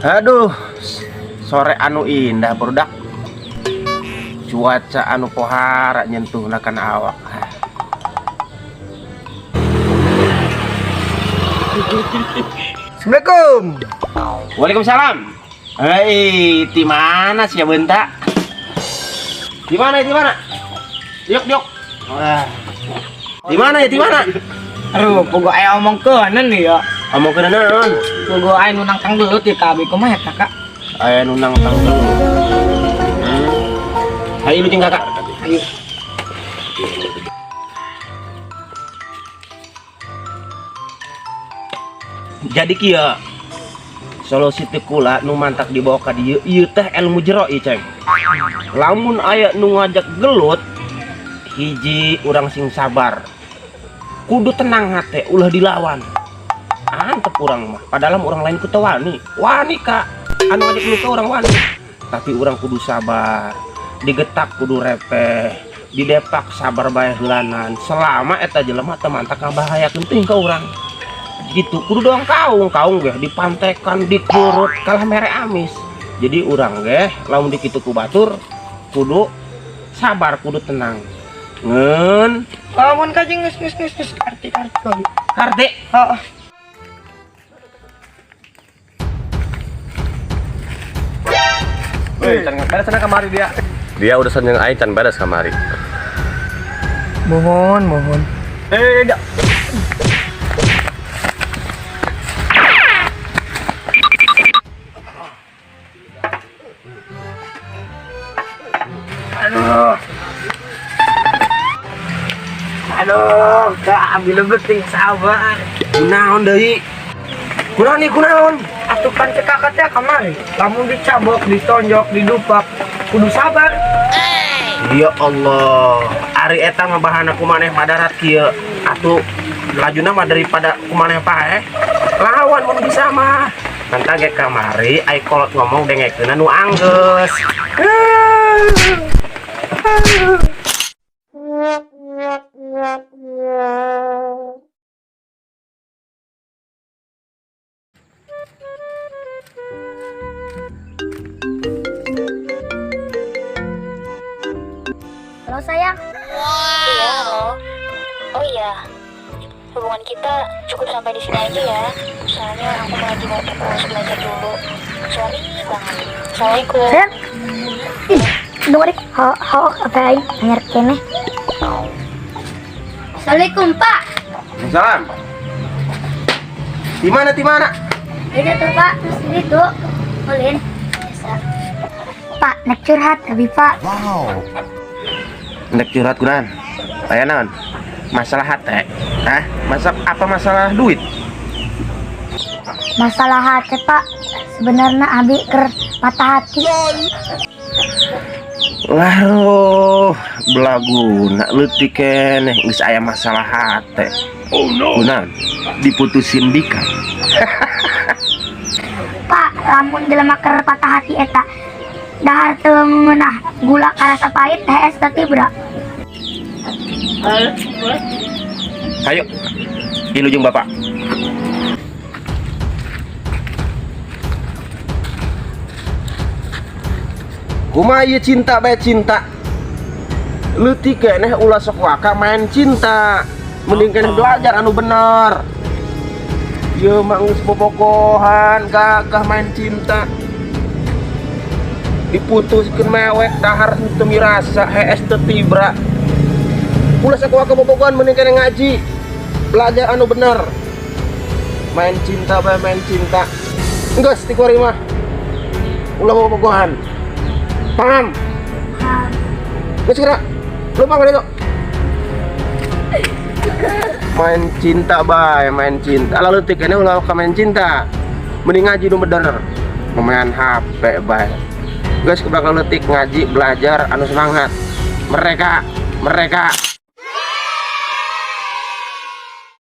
Aduh, sore anu indah, barudak. Cuaca anu pohara nyentuh kana awak. Assalamualaikum. Waalaikumsalam. Hei, di mana sih ya bentak? Di mana, di mana? Yuk, yuk. Wah. Di mana ya, di mana? Aduh, pokok aya omongkeunan nih ya. Omongkeun naon? Pokok aya nu nangtang gelut ya ka abi, kumaha eta, Kak? Aya nu nangtang gelut. Ayo lu jeung kakak. Ayo. Jadi kieu, solusi teh kula nu mantak dibawa ka dieu ieu teh ilmu jero ieu, Ceng. Lamun aya nu ngajak gelut, hiji, urang sing sabar. Kudu tenang hate, ulah dilawan. Antep urang mah, padahal urang lain ku teu wani. Wani ka anu ngajak gelut ka urang wani. Tapi urang kudu sabar. Digetak kudu repeh, didepak sabar bae heulanan. Selama eta jelema teu mantak ngabahayakeun teuing ka urang. Gitu kudu doang kaung kaung ge dipantekan, dikurut, kalah mere amis. Jadi urang ge lamun dikitu ku batur kudu sabar, kudu tenang ngeun. Lamun kajing geus geus geus geus karti karti kali. Karti. Heeh. Woi, can beres sana kamari dia. Dia urusan yang aing can beres kamari. Mohon, mohon. Eh, dia. Aduh. Aduh, Kak, abi lebet ting sabar. Kunaon deui, kunaon nih, kunaon? Atuh kan cek kakak teh kamari. Lamun dicabok, ditonjok, didupak, kudu sabar. Ya Allah, ari eta mah bahana ku maneh madarat kieu atuh lajuna mah daripada ku maneh paeh lawan mun bisa mah. Mantap ge kamari ai kolot ngomong dengekeun nu anggeus. Halo, sayang. Iya, halo. Oh iya, hubungan kita cukup sampai di sini aja ya. Soalnya aku lagi mau fokus belajar dulu. Sorry banget. Assalamualaikum. Sayang. Ih, dengerin. Ho, ho, apa aing anyar keneh. Assalamualaikum, Pak. Salam. Di mana, di mana? Ini tuh, Pak. Terus ini tuh. Ulin. Biasa. Pak, nek curhat abi, Pak. Nek curhat kunaon? Aya naon? Masalah hate? Hah? Masa apa masalah duit? Masalah hati, Pak. Sebenarnya abi ker patah hati. Lah roh, belaguna leutik keneh geus aya masalah hate. Oh no. Kunaon? Diputusin dika. Pak, lamun jelema ker patah hati eta dahar teu ngeunah gula karasa pahit, hees teh tibra. Ayo. Ilu jeung bapak. Kumaha ieu cinta bae cinta. Leutik keneh ulah sok waka main cinta. Mending keneh belajar anu bener. Ieu mah geus bobogohan gagah main cinta. Diputuskeun mewek dahar teu mirasa, hees teu tibra. Ulah sok waka bobogohan, mending keneh ngaji. Belajar anu bener. Main cinta bae main cinta. Geus ti kuari mah. Ulah bobogohan. Paham? Geus kira. Lupa nggak itu? Main cinta bae, main cinta. Lalu tiketnya ulah ka main cinta. Mending ngaji nu bener. Main HP bae. Guys, ke belakang letik ngaji, belajar anu semangat. Mereka, mereka.